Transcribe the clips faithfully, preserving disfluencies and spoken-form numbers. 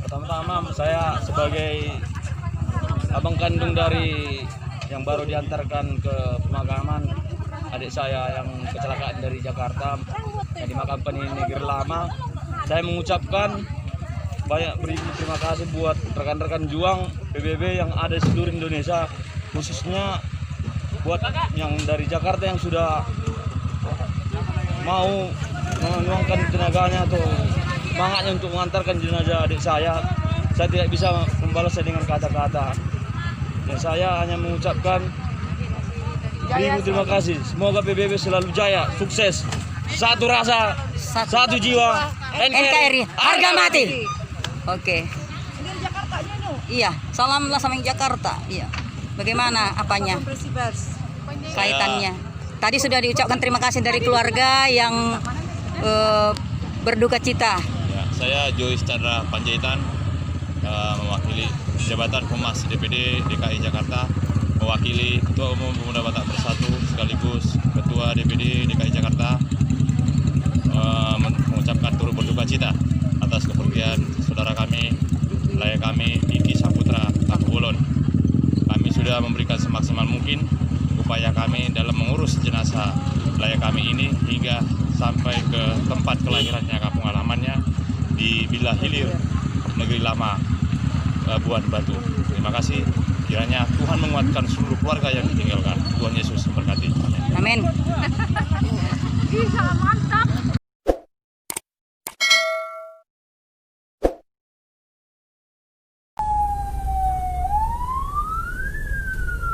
Pertama-tama, saya sebagai abang kandung dari yang baru diantarkan ke pemakaman adik saya yang kecelakaan dari Jakarta, yang dimakamkan di Negeri Lama, saya mengucapkan banyak beribu terima kasih buat rekan-rekan juang P B B yang ada di seluruh Indonesia, khususnya buat yang dari Jakarta yang sudah mau meluangkan tenaganya atau semangatnya untuk mengantarkan jenazah adik saya. Saya tidak bisa membalasnya dengan kata-kata. Dan saya hanya mengucapkan ribu terima kasih. Semoga P B B selalu jaya, sukses. Satu rasa, satu jiwa. N K R I harga mati. Oke. Iya, salam lah sama yang Jakarta. Iya. Bagaimana apanya? Kaitannya. Tadi sudah diucapkan terima kasih dari keluarga yang eh, berduka cita. Ya, saya Joyce Chandra Panjaitan, eh, mewakili jabatan Humas D P D D K I Jakarta, mewakili Ketua Umum Pemuda Batak Bersatu sekaligus Ketua D P D D K I Jakarta, eh, men- mengucapkan turut berduka cita atas kepergian saudara kami, lae kami, Diki Saputra Tampubolon. Kami sudah memberikan semaksimal mungkin upaya kami dalam mengurus jenazah lae kami ini hingga sampai ke tempat kelahirannya, kampung halamannya di Bila Hilir, Negeri Lama, eh, Buan Batu. Terima kasih. Kiranya Tuhan menguatkan seluruh keluarga yang ditinggalkan. Tuhan Yesus memberkati. Amin. Bisa, mantap.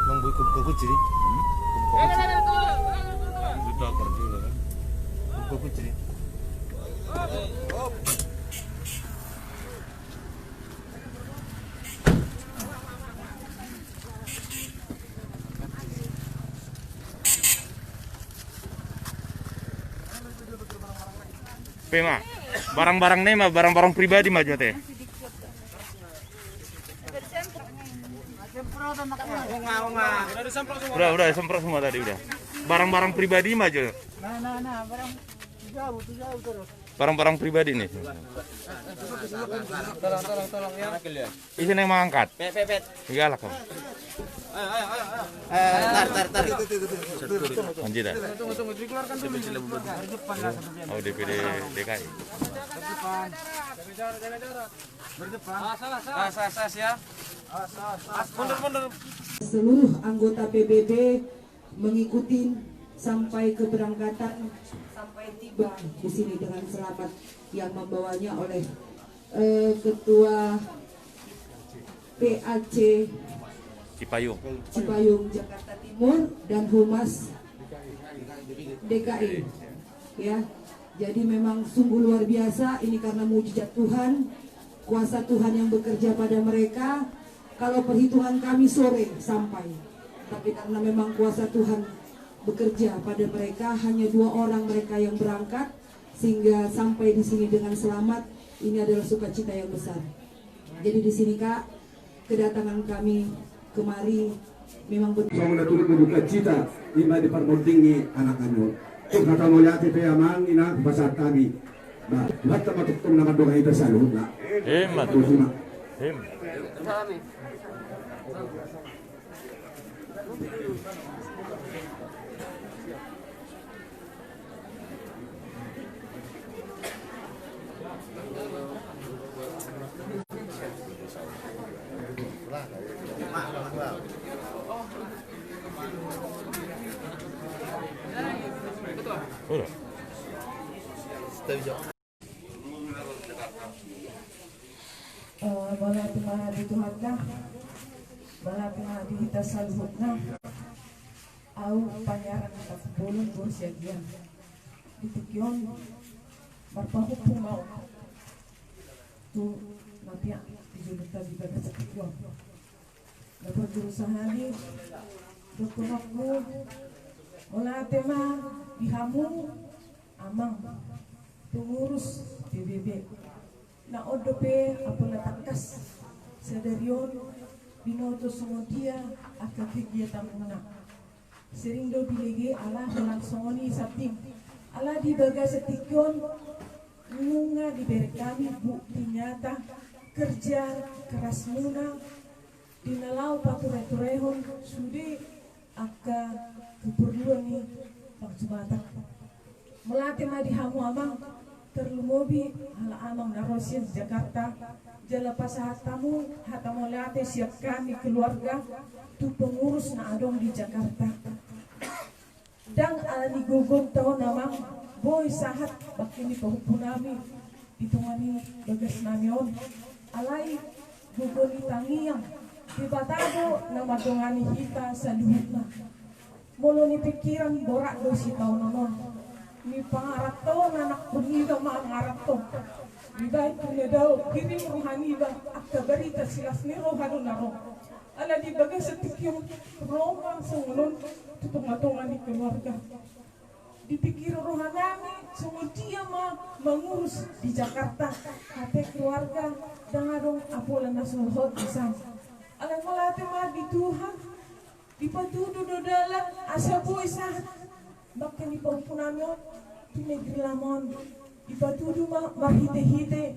Bang, buka, buka kunci, di. Buka kunci. Buka kunci, di. Pe ma, barang-barang na i ma, barang-barang pribadi ma jo te. Udah, udah, semprot semua tadi, udah. Barang-barang pribadi ma jo. Barang-barang pribadi nih. Tolong, tolong, tolong, ya. Isi na i mangangkat. Pet, pet, pet. Igalak kan. Ayo, ayo, ayo, ayo. Eh, tar, tar, tar. Anjir dah. Tunggu, tunggu, tunggu. Dikeluarkan dulu. Berdepan lah satu dia. Oh, D P D D K I. Berdepan. Berdepan. Ah, salah, salah. Ah, salah, salah, ya. Ah, salah, salah. Mundur, mundur. Seluruh anggota P B B mengikuti sampai keberangkatan, sampai tiba di sini dengan selamat, yang membawanya oleh, eh, Ketua P A C Cipayung. Cipayung, Jakarta Timur, dan Humas D K I. Ya, jadi memang sungguh luar biasa ini karena mujizat Tuhan, kuasa Tuhan yang bekerja pada mereka. Kalau perhitungan kami sore sampai, tapi karena memang kuasa Tuhan bekerja pada mereka, hanya dua orang mereka yang berangkat, sehingga sampai di sini dengan selamat. Ini adalah sukacita yang besar. Jadi di sini, Kak, kedatangan kami kemari memang benar. Songon na turut berduka cita, ima di parmonding ni anak anu. Tung hata mauliate pe amang, inang, pasahat hami. Bah, Tuhanta ma tongtong na mandongani hita saluhutna. Ima tutu. Ima. Eh, mauliate ma di Tuhanta, mauliate ma di hita saluhutna. Au Pangeran Tampubolon Boru Siagian. Di tingki on marpahompu ma au tu na pea di jolonta di bagasan tingki on. Na parjolo sahali dohononku, mauliate ma di hamu amang pengurus P B B. Na on dope apala tangkas sadari on binoto songon dia angka kegiatanmuna. Sering do dilege ala holan songon i samping. Ala di bagasan tingki on nunga dibereng hami bukti nyata kerja kerasmuna di na laho patureturehon sude angka keperluan ni bangso Batak. Mauliate ma di hamu amang, tarlumobi halak amang na ro sian Jakarta, jala pasahat hamu hata mauliate sian hami keluarga tu pengurus na adong di Jakarta. Ndang ala ni gogonta on amang boi sahat bangke ni pahompunami di tonga ni bagasnami on. Alai gogo ni tangiang Debata do na mandongani hita saluhutna. Molo ni pikiran borat do sitaonon on. Ni pangaranto na nangkon iba mangaranto. Dibaen tu na dao, hirim roha niba, angka barita silas ni roha do na ro. Ala di bagasan tingki on ro ma songon on tu tongatonga ni keluarga. Dipikiri rohanami songon dia ma mangurus di Jakarta. Ate keluarga ndang adong apola na so hot di san. Alai mauliate ma di Tuhan, dipatudu do dalan asa boi sahat bangke ni pahompunami on tu Negeri Lama on. Dipatudu ma marhitehite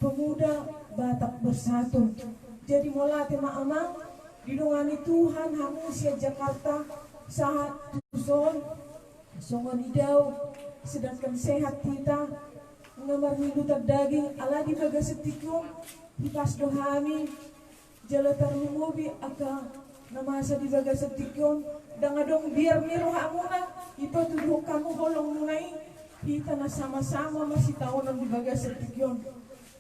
Pemuda Batak Bersatu. Jadi mauliate ma amang, didongani Tuhan hamu sian Jakarta sahat tuson, songon i dao, sedangkan sehat hita, nga marnilutan daging, ala di bagasan tingki on hipas do hami. Jala tarlumobi angka na masa di bagasan tingki on, ndang adong biar ni rohamuna, dipatuduhon hamu holongmuna i, hita na samasama masitaonon di bagasan tingki on.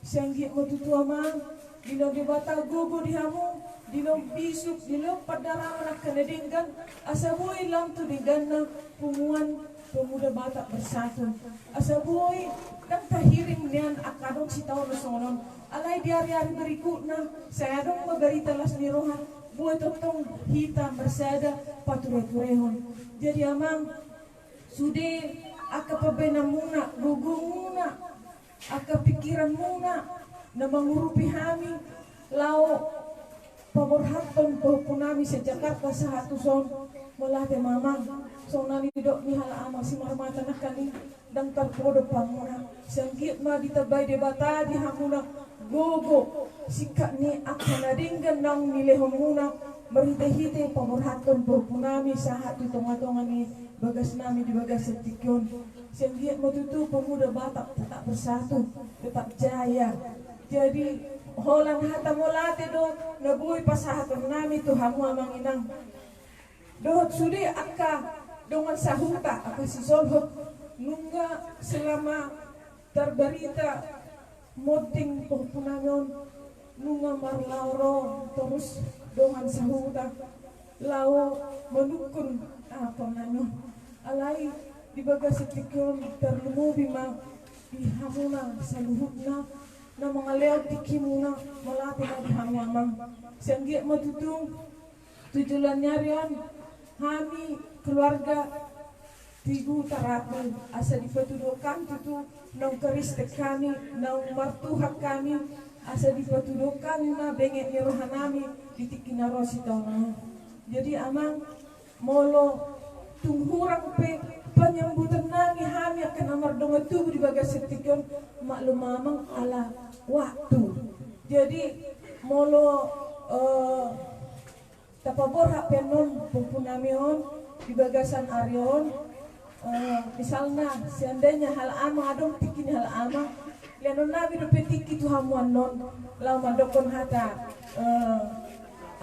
Sai anggiat ma tutu amang, dilehon Debata gogo di hamu, dilehon bisuk, dilehon pandaraman angka na denggan, asa boi lam tu dengganna punguan Pemuda Batak Bersatu. Asa boi ndang tahirim nian angka adong sitaonon songon on. Alai di ariari berikutna, sai adong ma barita las ni roha, boi tongtong hita marsada patureturehon. Jadi amang, sude angka pambahenanmuna, gogomuna, angka pikiranmuna na mangurupi hami laho paborhathon pahompunami sian Jakarta sahat tuson. Mauliate ma amang, songon na nidok ni halak amang Simarmata nangkin i, ndang tarpodop hamuna. Sai anggiat ma ditambai Debata di hamuna gogo, singkat ni angka na denggan naung nilehonmuna marhitehite paborhathon pahompunami sahat tu tongatonga ni bagasnami di bagasan tingki on. Sai anggiat ma tutu Pemuda Batak tetap bersatu, tetap jaya. Jadi holan hata mauliate do na boi pasahatonnami tu hamu amang inang. Dohot sude angka dongan sahuta, angka sisolhot, nunga selama tarbarita monding pahompunami on, nunga marlaho ro torus dongan sahuta laho manungkun pahompunami on. Alai di bagasan tingki on tarlumobi ma di hamuna saluhutna na mangalehon tingkimuna, mauliate ma di hamu amang. Sai anggiat ma tutu tu joloan ni ari on, hami keluarga Tigu Tarapul, asa dipatuduhon hami tutu naung Kristen hami, naung martuhan hami, asa dipatuduhon hami ma benget ni rohanami di tingki na ro sitaonon on. Jadi amang, molo tung hurang pe panyambutan nami hami angka na mardongan tubu di bagasan tingki on, maklum amang ala waktu. Jadi molo eh, tapaborhat pe annon pahompunami on di bagasan ari on, eh, misalna seandainya halak amang adong tingki ni halak amang, lehonon nami dope tingki tu hamu annon laho mandokkon hata eh,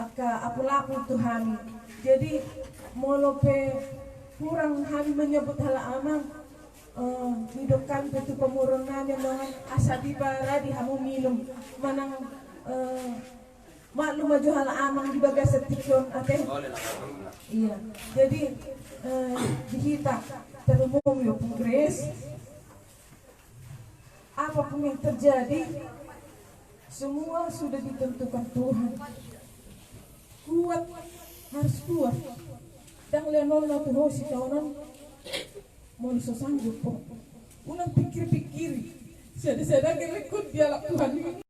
angka apulapul tu hami. Jadi molo pe hurang hami manyambut halak amang, eh, nidok hami pe tu pamoruonnami annon asa diparadi hamu minum manang eh, maklum ma jo halak amang di bagasan tingki on ate. Iya. Jadi eh, di hita terumum yo Pung Grace. Apapun yang terjadi, semua sudah ditentukan Tuhan. Kuat, harus kuat. Ndang lehonon na tu ho sitaonon, molo so sanggup ho. Unang pikir-pikiri. Sada-sada gerekon dialap Tuhan.